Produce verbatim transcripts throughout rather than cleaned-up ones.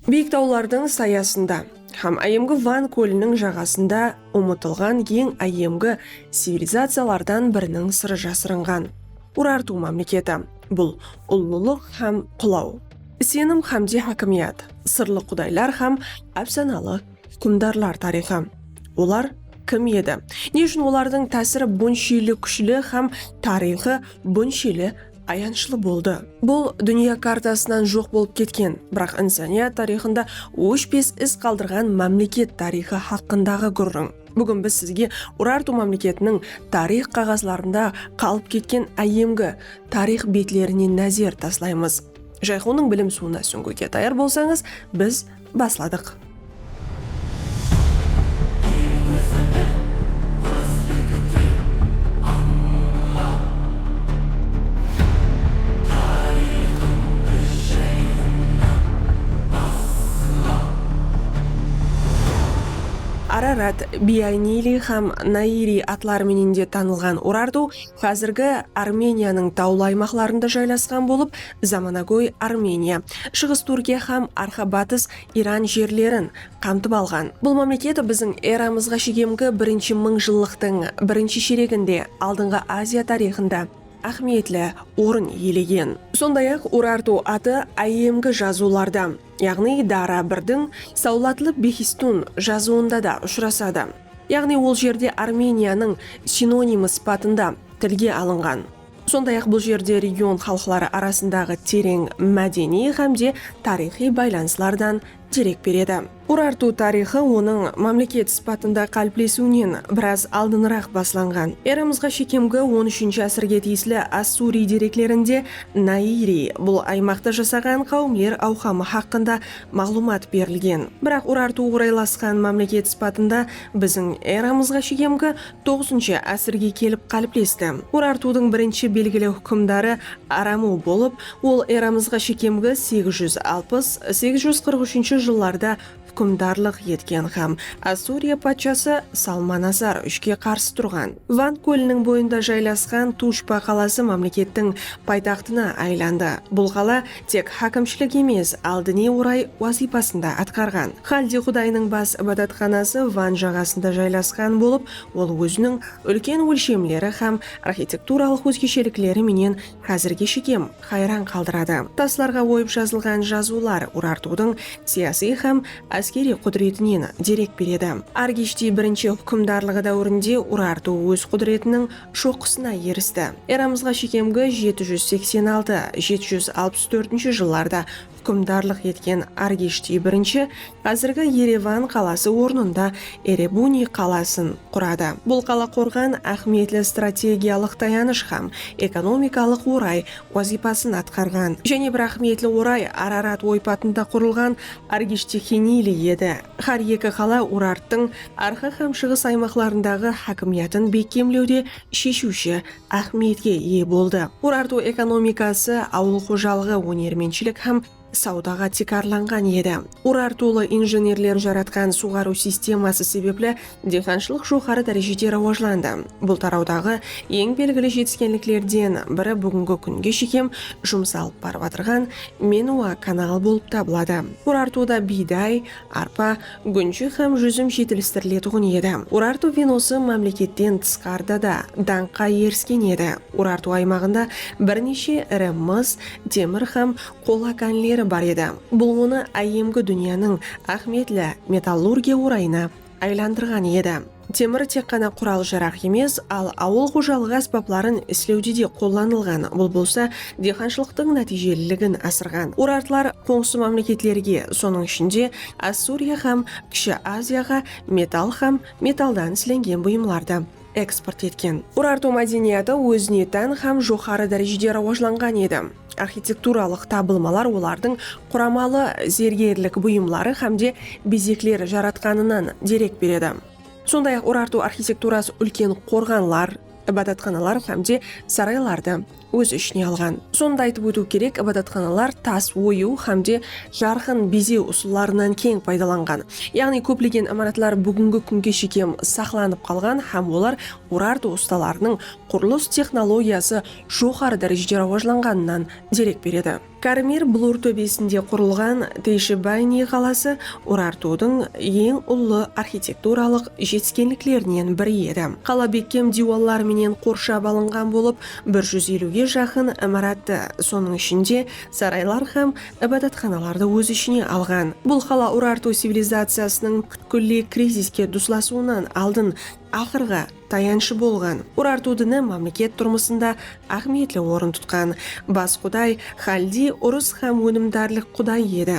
Biyik tawlardıń sayasında hám áyyemgi Van kóliniń jaǵasında umıtılǵan eń áyyemgi civilizaciyalardan biriniń sırı jasırınǵan. Urartu mámleketi. Bul ullılıq hám qulaw, isenim hám de hákimiyat, sırlı qudaylar hám ápsanalı húkimdarlar tariyxı. Olar kim edi? Ne ushın olardıń tásiri bunshelli kúshli hám tariyxı bunshelli ayanıshlı boldı? Bul dúnya kartasınan joq bolıp ketken, biraq insaniyat tariyxında óshpes iz qaldırǵan mámleket tariyxı haqqındaǵı gúrriń. Búgin biz sizge Urartu mámleketiniń tariyx qaǵazlarında qalıp ketken áyyemgi tariyx betlerine názer taslaymız. Jayxunnıń bilim suwına súńgiwge tayar bolsańız, biz basladıq. Ararat, Biaynili hám Nairi atları menen de tanılǵan Urartu házirgi Armeniyanıń tawlı aymaqlarında jaylasqan bolıp, zamanagóy Armeniya, Shıǵıs Túrkiya hám arqa-batıs Iran jerlerin qamtıp alǵan. Bul mámleket biziń eramızǵa shekemgi birinshi mıńjıllıqtıń birinshi shereginde Aldınǵı Aziya tariyxında áhmiyetli orın iyelegen. Sonday-aq, Urartu atı áyyemgi jazıwlarda, yaǵnıy Dara birdiń Sawlatlı Behistun jazıwında da ushırasadı. Yaǵnıy ol jerde Armeniyanıń sinonimi sıpatında tilge alınǵan. Sonday-aq, bul jerde region xalıqları arasındaǵı tereń mádeniy hám de tariyxıy baylanıslardan derek beredi. Urartu tariyxı onıń mámleket sıpatında qáliplesiwinen biraz aldınıraq baslanǵan. Eramızǵa shekemgi on úshinshi ásirge tiyisli Assuriy dereklerinde Nairi, bul aymaqta jasaǵan qáwimler awqamı haqqında maǵlıwmat berilgen. Biraq Urartu oraylasqan mámleket sıpatında biziń eramızǵa shekemgi toǵızınshı ásirge kelip qáliplesti. Urartudıń birinshi belgili húkimdarı Aramu bolıp, ol eramızǵa shekemgi segiz júz alpıs, segiz júz qırq úshinshi jıllarda húkimdarlıq etken hám Assuriya patshası Salmanasar úshke qarsı turǵan. Van kóliniń boyında jaylasqan Tushpa qalası mámlekettiń paytaxtına aylandı. Bul qala tek hákimshilik emes, aldine oray wazıypasın da atqarǵan. Xaldi qudayınıń bas ibadatxanası Van jaǵasında jaylasqan bolıp, ol óziniń úlken ólshemleri hám arxitekturalıq ózgeshelikleri menen házirge shekem hayran qaldıradı. Taslarǵa oyıp jazılǵan jazıwlar Urartudıń siyasiy hám áskeriy qúdiretinen derek beredi. Argishti birinshi húkimdarlıǵı dáwirinde Urartu óz qúdiretiniń shoqqısına eristi. Eramızǵa shekemgi jeti júz seksen altı, jeti júz alpıs tórtinshi jıllarda húkimdarlıq etken Argishti birinshi házirgi Yerevan qalası ornında Erebuni qalasın quradı. Bul qala qorǵan áhmiyetli strategiyalıq tayanısh hám ekonomikalıq oray wazıypasın atqarǵan. Jáne bir áhmiyetli oray Ararat oypatında qurılǵan Argishti Xinili edi. Hár eki qala Urarttıń arqa hám shıǵıs aymaqlarındaǵı hákimiyatın bekkemlewde sheshiwshi áhmiyetke iye boldı. Urartu ekonomikası awıl xojalıǵı, ónermentshilik hám sawdaǵa tiykarlanǵan edi. Urartulı injenerler jaratqan suwǵarıw sisteması sebepli diyqanshılıq joqarı dárejede rawajlandı. Bul tarawdaǵı eń belgili jetiskenliklerden biri búgingi kúnge shekem jumıs alıp barıp atırǵan Menua kanal bolıp tabıladı. Urartuda biyday, arpa, gúnji hám júzim jetilistiriletuǵın edi. Urartu vinosı mámleketten tısqarıda da dańqqa erisken edi. Urartu aymaǵında bir neshe iri mıs, temir hám qola kánleri bar edi. Bul onı áyyemgi dúnyanıń áhmiyetli metallurgiya orayına aylandırǵan edi. Temir tek ǵana qural-jaraq emes, al awıl xojalıǵı ásbapların islewde de qollanılǵan, bul bolsa diyqanshılıqtıń nátiyjeliligin asırǵan. Urartlar qońsı mámleketlerge, sonıń ishinde Assuriya hám Kishi Aziyaǵa metall hám metalldan islengen buyımlardı eksport etken. Urartu mádeniyatı ózine tán hám joqarı dárejede rawajlanǵan edi. Arxitekturalıq tabılmalar olardıń quramalı zergerlik buyımları hám de bezekler jaratqanınan derek beredi. Sonday-aq, Urartu arxitekturası úlken qorǵanlar, ibadatxanalar hám de saraylardı óz ishine alǵan. Sonı da aytıp ótiw kerek, ibadatxanalar tas oyıw hám de jarqın bezew usıllarınan keń paydalanǵan. Yaǵnıy, kóplegen imaratlar búgingi kúnge shekem saqlanıp qalǵan hám olar Urartu ustalarınıń qurılıs texnologiyası joqarı dárejede rawajlanǵanınan derek beredi. Karmir Blur tóbesinde qurılǵan Teyshebayni qalası Urartudıń eń ullı arxitekturalıq jetiskenliklerinen biri edi. Qala bekkem diywallar menen qorshap alınǵan bolıp, bir júz eliwge jaqın imarattı, sonıń ishinde saraylar hám ibadatxanalardı óz ishine alǵan. Bul qala Urartu civilizaciyasınıń pútkilley kriziske duslasıwınan aldın aqırǵı tayanıshı bolǵan. Urartu dini mámleket turmısında áhmiyetli orın tutqan. Bas quday Xaldi urıs hám ónimdarlıq qudayı edi.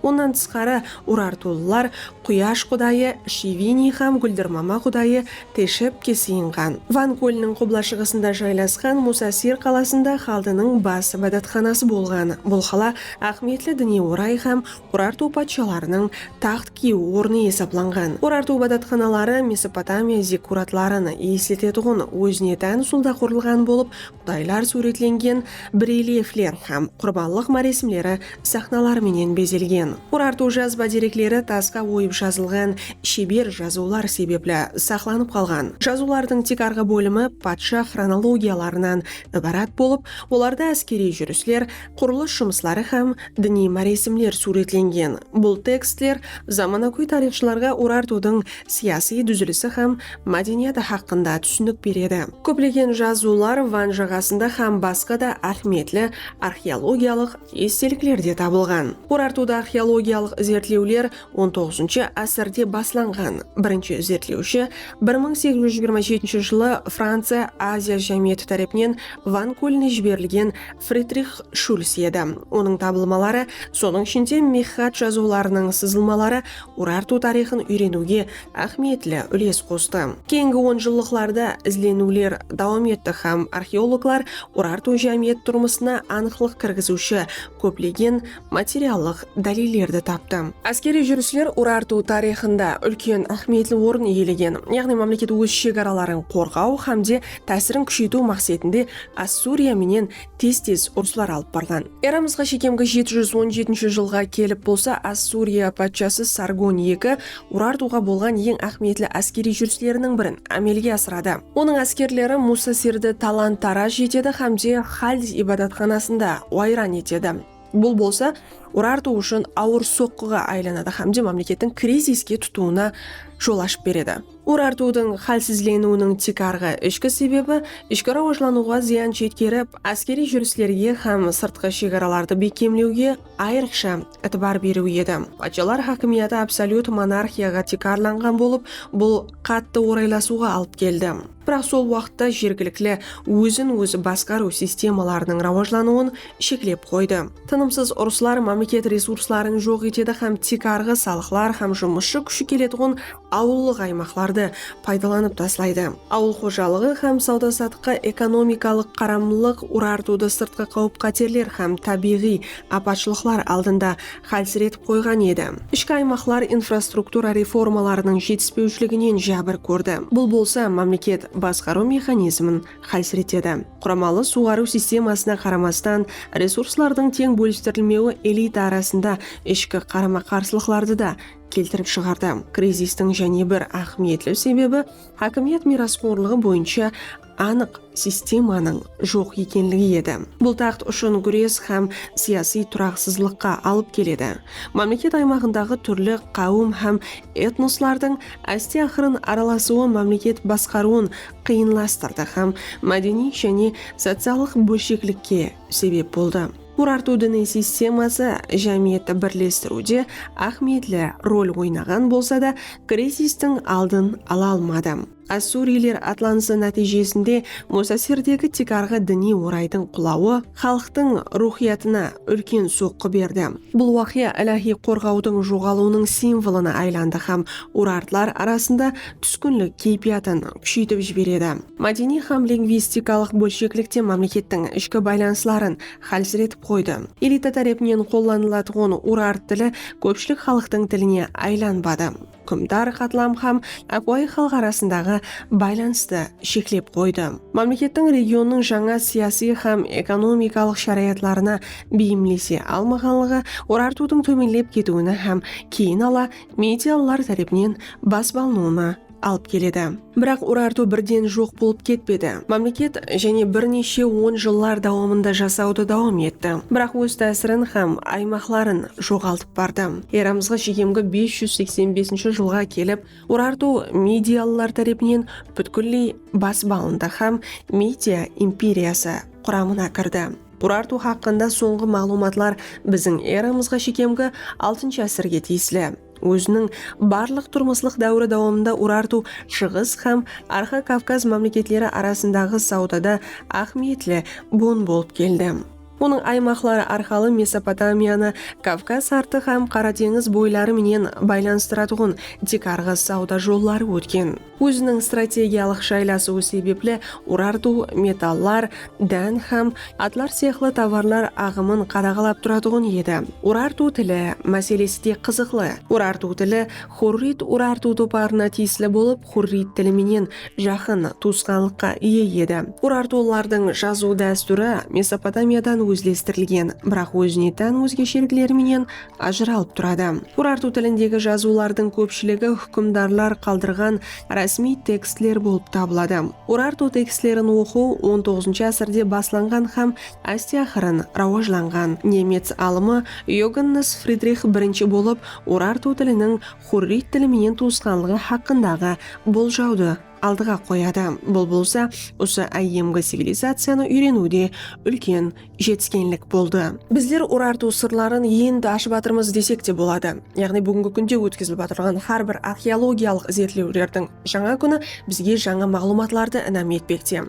Onnan tısqarı, urartulılar quyash qudayı Shivini hám gúldirmama qudayı Teshepke sıyınǵan. Van kóliniń qubla-shıǵısında jaylasqan Musasir qalasında Xaldınıń bas ibadatxanası bolǵan. Bul qala áhmiyetli diniy oray hám Urartu patshalarınıń taxt kiyiw ornı esaplanǵan. Urartu ibadatxanaları Mesopotamiya zikkuratların esletetuǵın ózine tán usılda qurılǵan bolıp, qudaylar súwretlengen brelyefler hám qurbanlıq máresimleri saxnaları menen bezelgen. Urartu jazba derekleri tasqa oyıp jazılǵan sheber jazıwlar sebepli saqlanıp qalǵan. Jazıwlardıń tiykarǵı bólimi patsha xronologiyalarınan ibarat bolıp, olarda áskeriy júrisler, qurılıs jumısları hám diniy máresimler súwretlengen. Bul tekstler zamanagóy tariyxshılarǵa Urartudıń siyasiy dúzilisi hám mádeniyatı haqqında túsinik beredi. Kóplegen jazıwlar Van jaǵasında hám basqa da áhmiyetli arxeologiyalıq esteliklerde tabılǵan. Urartuda arxeologiyalıq izertlewler on toǵızınshı ásirde baslanǵan. Birinshi izertlewshi bir mıń segiz júz jigirma jetinshi jılı Franciya Aziya jámiyeti tárepinen Van kóline jiberilgen Fridrix Shulc edi. Onıń tabılmaları, sonıń ishinde Mexxat jazıwlarınıń sızılmaları Urartu tariyxın úyreniwge áhmiyetli úles qostı. Keyingi on jıllıqlarda izleniwler dawam etti hám arxeologlar Urartu jámiyet turmısına anıqlıq kirgiziwshi kóplegen materiallıq dálillerdi taptı. Áskeriy júrisler Urartu tariyxında úlken áhmiyetli orın iyelegen, yaǵnıy mámleket óz shegaraların qorǵaw hám de tásirin kúsheytiw maqsetinde Assuriya menen tez-tez urıslar alıp barǵan. Eramızǵa shekemgi jeti júz on jetinshi jılǵa kelip bolsa Assuriya patshası Sargon eki Urartuǵa bolǵan eń áhmiyetli áskeriy júrisleriniń birin ámelge asıradı. Onıń áskerleri Musasirdi talan-taraj etedi hám de Xaldi ibadatxanasında wayran etedi. Bul bolsa Urartu ushın awır soqqıǵa aylanadı hám de mámlekettiń kriziske tutıwına jol ashıp beredi. Urartudıń hálsizleniwiniń tiykarǵı ishki sebebi ishki rawajlanıwǵa zıyan jetkerip, áskeriy júrislerge hám sırtqı shegaralardı bekkemlewge ayrıqsha itibar beriw edi. Patshalar hákimiyatı absolyut monarxiyaǵa tiykarlanǵan bolıp, bul qattı oraylasıwǵa alıp keldi. Biraq sol waqıtta jergilikli ózin-ózi basqarıw sistemalarınıń rawajlanıwın sheklep qoydı. Tınımsız urıslar mámleket resursların joq etedi hám tiykarǵı salıqlar hám jumısshı kúshi keletuǵın awıllıq aymaqlardı paydalanıp taslaydı. Awıl xojalıǵı hám sawda-satıqqa ekonomikalıq qaramlılıq Urartudı sırtqı qáwip-qáterler hám tábiyǵıy apatshılıqlar aldında hálsiretip qoyǵan edi. Ishki aymaqlar infrastruktura reformalarınıń jetispewshiliginen jábir kórdi. Bul bolsa mámleket basqarıw mexanizmin hálsiretedi. Quramalı suwǵarıw sistemasına qaramastan, resurslardıń teń bólistirilmewi elita arasında ishki qarama-qarsılıqlardı da keltirip shıǵardı. Krizistiń jáne bir áhmiyetli sebebi hákimiyet miyrasxorlıǵı boyınsha anıq sistemanıń joq ekenligi edi. Bul taxt ushın gúres hám siyasiy turaqsızlıqqa alıp keledi. Mámleket aymaǵındaǵı túrli qáwim hám etnoslardıń áste-aqırın aralasıwı mámleket basqarıwın qıyınlastırdı hám mádeniy jáne sociallıq bólsheklikke sebep boldı. Urartu diniy sisteması jámiyetti birlestiriwde áhmiyetli rol oynaǵan bolsa da, krizistiń aldın ala almadı. Assuriler atlanısı nátiyjesinde Musasirdegi tiykarǵı diniy oraydıń qulawı xalıqtıń ruwxıyatına úlken soqqı berdi. Bul waqıya iláhiy qorǵawdıń joǵalıwınıń simvolına aylandı hám urartlar arasında túskinlik keypiyatın kúsheytip jiberedi. Mádeniy hám lingvistikalıq bólsheklikte mámlekettiń ishki baylanısların hálsiretip qoydı. Elita tárepinen qollanılatuǵın urart tili kópshilik xalıqtıń tiline aylanbadı. húkimdar qatlam hám ápiwayı xalıq arasındaǵı baylanıstı sheklep qoydı. Mámlekettiń regionnıń jańa siyasiy hám ekonomikalıq sharayatlarına beyimlese almaǵanlıǵı Urartudıń tómenlep ketiwine hám keyin ala medialılar tárepinen basıp alınıwına alıp keledi. Biraq Urartu birden joq bolıp ketpedi. Mámleket jáne bir neshe on jıllar dawamında jasawdı dawam etti. Biraq óz tásirin hám aymaqların joǵaltıp bardı. Eramızǵa shekemgi bes júz seksen besinshi jılǵa kelip, Urartu medialılar tárepinen pútkilley basıp alındı hám media imperiyası quramına kirdi. Urartu haqqında sońǵı maǵlıwmatlar biziń eramızǵa shekemgi altınshı ásirge tiyisli. Óziniń barlıq turmıslıq dáwiri dawamında Urartu Shıǵıs hám Arqa Kavkaz mámleketleri arasındaǵı sawdada áhmiyetli bun bolıp keldi. Onıń aymaqları arqalı Mesopotamiyanı Kavkaz artı hám Qara teńiz boyları menen baylanıstıratuǵın tiykarǵı sawda jolları ótken. Óziniń strategiyalıq jaylasıwı sebepli Urartu metallar, dán hám atlar sıyaqlı tovarlar aǵımın qadaǵalap turatuǵın edi. Urartu tili máselesi de qızıqlı. Urartu tili Xurrit Urartu toparına tiyisli bolıp, Xurrit tili menen jaqın tuwısqanlıqqa iye edi. Urartulılardıń jazıw dástúri Mesopotamiyadan ózlestirilgen, biraq ózine tán ózgeshelikleri menen ajıralıp turadı. Urartu tilindegi jazıwlardıń kópshiligi húkimdarlar qaldırǵan rásmiy tekstler bolıp tabıladı. Urartu tekstlerin oqıw on toǵızınshı ásirde baslanǵan hám áste-aqırın rawajlanǵan. Nemec alımı Yogannes Fridrix birinshi bolıp Urartu tiliniń xurrit tili menen tuwısqanlıǵı haqqındaǵı boljawdı aldıǵa qoyadı. Bul bolsa usı áyyemgi civilizaciyanı úyreniwde úlken jetiskenlik boldı. Bizler Urartu sırların endi ashıp atırmız desek te boladı. Yaǵnıy, búgingi kúnde ótkizilip atırǵan hár bir arxeologiyalıq izertlewlerdiń jańa kúni bizge jańa maǵlıwmatlardı inam etpekte.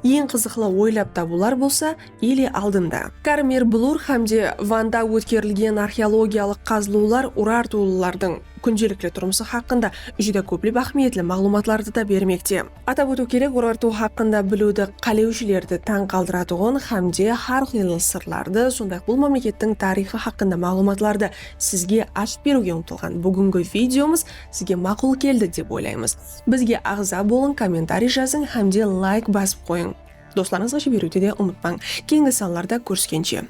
Eń qızıqlı oylap tabıwlar bolsa ele aldında. Karmer Blur hám de Vanda ótkerilgen arxeologiyalıq qazılıwlar urartulılardıń kúndelikli turmısı haqqında júdá kóplep áhmiyetli maǵlıwmatlardı da bermekte. Atap ótiw kerek, Urartu haqqında biliwdi qálewshilerdi tań qaldıratuǵın hám de hár qıylı sırlardı, sonday-aq, bul mámlekettiń tariyxı haqqında maǵlıwmatlardı sizge ashıp beriwge umtılǵan búgingi videomız sizge maqul keldi dep oylaymız. Bizge aǵza bolıń, kommentariy jazıń hám de layk basıp qoyıń. Doslarıńızǵa jiberiwdi de umıtpań. Keyingi sanlarda kóriskenshe!